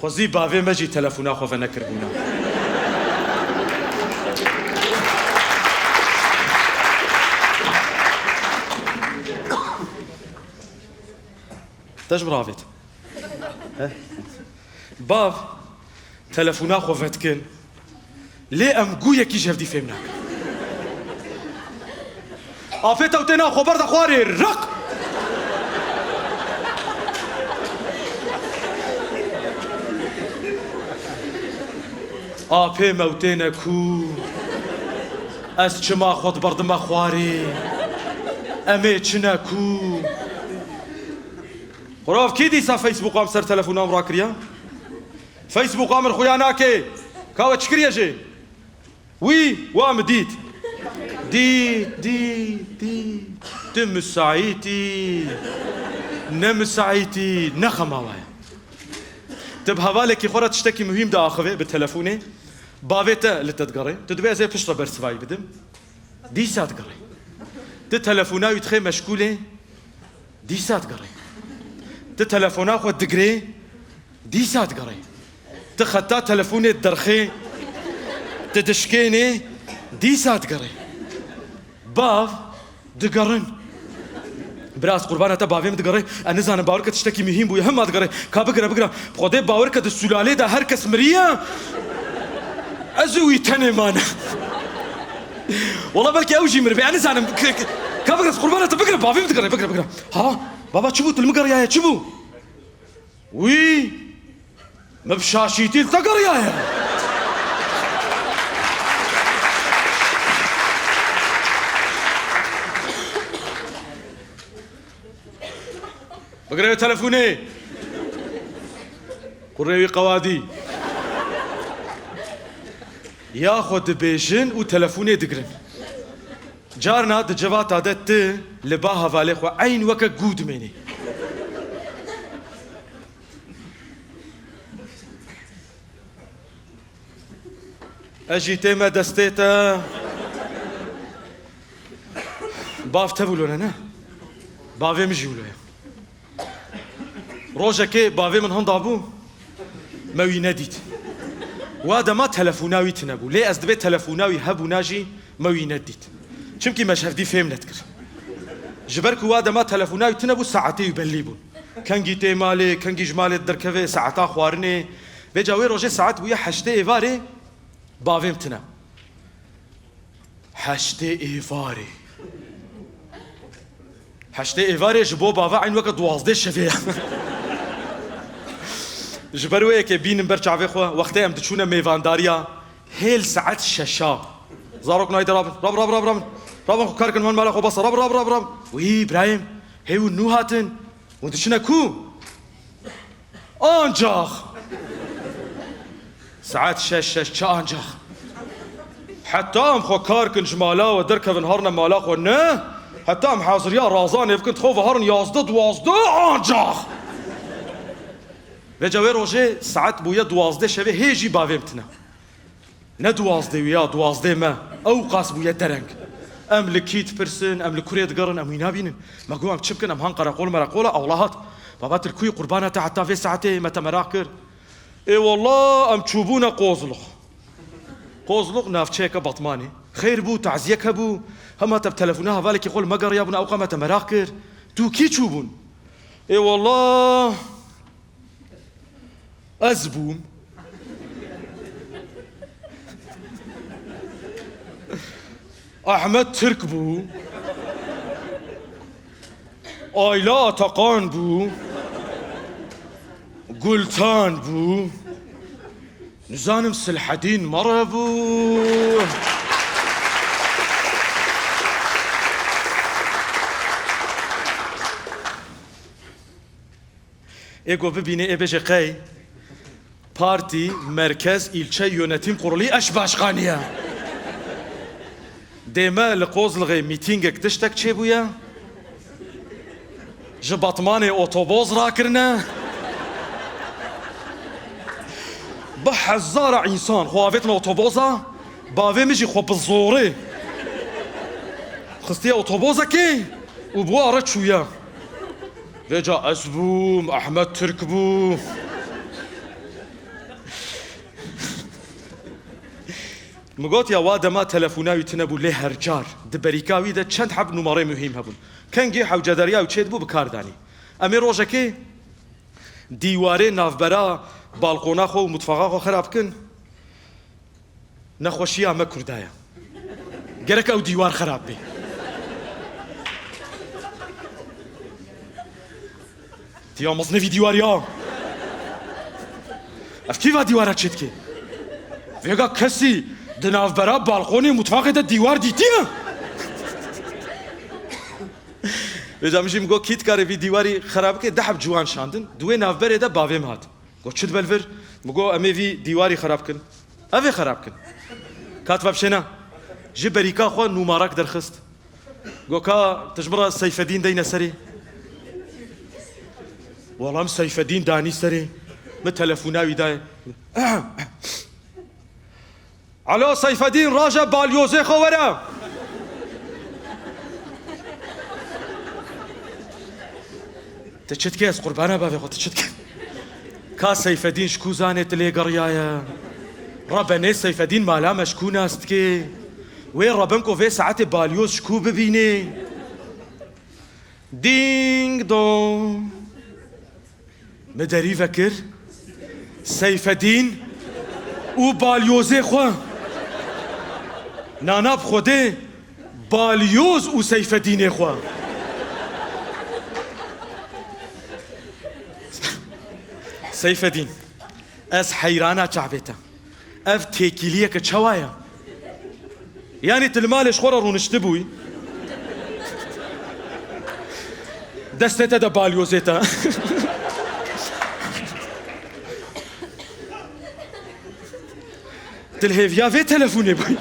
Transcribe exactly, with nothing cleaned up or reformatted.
Xwezî bavê me jî telefona xwe venekiribûna. Te ji min re avêt. He? Bav, telefona xwe vedikin. Lê em gûyekî ji hevdî fêm nakin. Apê tewtêna xwe berde xwarê, riq! Apê mewtêne ku? Ez çima xwe diberdime xwarê? Em ê çine ku? Xurav, kî dîsa Facebooka min ser telefona min rakiriya? Facebooka min xuya nake. Ka we çi kiriye jê? Wî, wa min dît. Dît, dît, dît. Tu misaîtî. Ne misaîtî, ne xema we ye. Tu bi hevalekî xwe re tiştekî muhîm diaxivê bi telefonê. Bavê te li te digerê. Tu dibê ez ê piştre bersivayî bidim. Dîsa digerê. Tu telefona wî dixê meşgûlê. Dîsa digerê. Tu telefona xwe digirê, dîsa digerê. Tu xeta telefonê derxê, tu dişkênê, dîsa digerê. Bav, digerin. Bira, ez qurbana te bavê min digerê. Ez nizanim, bawer ke tiştekî muhîm bûye. Hema digerê. Ka bigire, bigire. Xwedê bawer ke di sûlalê de her kes miriye. Ez û wî tenê mane. Wala belkî ew jî miribe. Ez nizanim. K-, k-, ka bigire, ez qurbana te bigire. Bavê min digerê. Bigire, bigire. Ha, baba çi bû? Tu li min geriyaye. Çi bû? Wî, min bi şaşîtî li te geriyaye. Bigire wê telefonê. Kurê wî qewadî. Ya xwe dibêjin û telefonê digirin. Carna di civata de tu li ba hevalê xwe eyn weke gû dimênî. Ez jî tême destê te. Bav te bû lone, ne? Bavê min jî wilo ye. Rojekê bavê min hinda bû, me wî nedît. Wa dema telefona wî tune bû. Lê ez dibê telefona wî hebûna jî me wî nedît. Çimkî me ji hevdî fêm nedikir. Ji ber ku wa dema telefona wî tune bû, saetê wî bellî bûn. Kengî tê malê, kengî ji malê derkeve, saeta xwarinê. Vêca wê rojê saet bûye heştê êvarê, bavê min tune. Heştê êvarê. Heştê êvarê ji bo bava eyn weke duwazdeh şevê ye. Ji ber wê yekê bînin ber çavê xwe, wextê em diçûne mêvandariya, hêl saet şeşa. Zarok nayde rabin, rabin, rabin, rabin, rabin. Rabin xwe kar kin, van mala xwe basa, rabin, rabin, rabin, rabin. Wî, Îbrahîm, hê û nû hatin. Hûn diçine ku? Ancax! Saet şeş, şeş çi ancax? Heta em xwe kar kin ji mala we derkevin harine mala xwe ne? Heta em haziriya razanê bikin xwe ve harin yazdeh duwazdeh ancax! Vêca wê rojê saet bûye duwazdeh şevê hê jî bavê min tine. Ne duwazdeh wî ya, duwazdeh me. Ew qas bûye dereng. Em li kî dipirsin, em li kurê digerin, em wî nabînin. Me got, em çi bikin, em han qereqol mereqol e, ewla hat. Baba, tu li ku yî, qurbana te, heta vê saetê me te meraq kir. Ê wallah, em çûbûne Qozlux. Qozlux navçeyeke Batmanê. Xeyr bû, taziyek hebû. Hema te bi telefona hevalekî xwe li me geriyabûn, ewqa me te meraq kir. Tu kî çûbûn? Ê wallah, ez bûm. Ahmet Tirk bû. Ayla Atakan bû. Gultan bû. Nizanim Silhedîn Mara bû. Ê ku bibînê, ê bêje qey partî, merkez, îlçe, yönetim kurulu eş başkanı ye. Dê me li Qozlixê mîtîngek tiştek çêbûye. Ji Batmanê otoboz rakirine. Bi hezara însan xwe avêtine otoboza, bavê min jî xwe bi zorê xistiye otobozekê û bi wa re çûye. Vêca ez bûm, Ehmed Tirk bû. Min got ya wa dema telefona wî tune bû, lê her car di berîka wî de çend heb nûmarê muhîm hebûn. Kengê hewcedariya ew çêdibû bi kar danî. Em ê rojekê dîwarê navbera balqona xwe û mutfaxa xwe xerab bikin. Nexweşiya me Kurda ye. Gerek ew dîwar xerab bê. Tiya mezin vî dîwar ya. Ev kî va dîwara çêdike? Vêga kesî di navbera balqonê mutfaxê de dîwar dîtiye? Vêca min jî min got, kî dikare vî dîwarî xerab bike? Deh heb ciwan şandin. Di wê navberê de bavê min hat. Got, çi dibe li vir? Min got, em ê vî dîwarî xerab kin. Ev ê xerab kin. Ka tu vebşêna. Ji berîka xwe nûmarak derxist. Got, ka tu ji min re Seyfedîn deyne serê. Wala min Seyfedîn danî serê. Min telefona wî dayê. Alo Seyfedîn, raje balyozê xwe were. Tu çi dikî, ez qurbana bavê xwe, tu çi dikî? Ka Seyfedîn ji ku zanê tu lê geriyaye? Rebenê Seyfedîn mala me ji ku nas dikê? Wê reben ku vê saetê balyoz ji ku bibînê? Ding dong. Min derî vekir. Seyfedîn û balyozê xwe. Nana bi Xwedê balyoz û Seyfedînê xwe. Seyfedîn, ez heyrana çavê te. Ev têkiliyeke çawa ye? Yanî tu li malê ji xwe re rûniştibûyî, destê te de balyozê te. Tu li hêviya vê telefonê bûyî.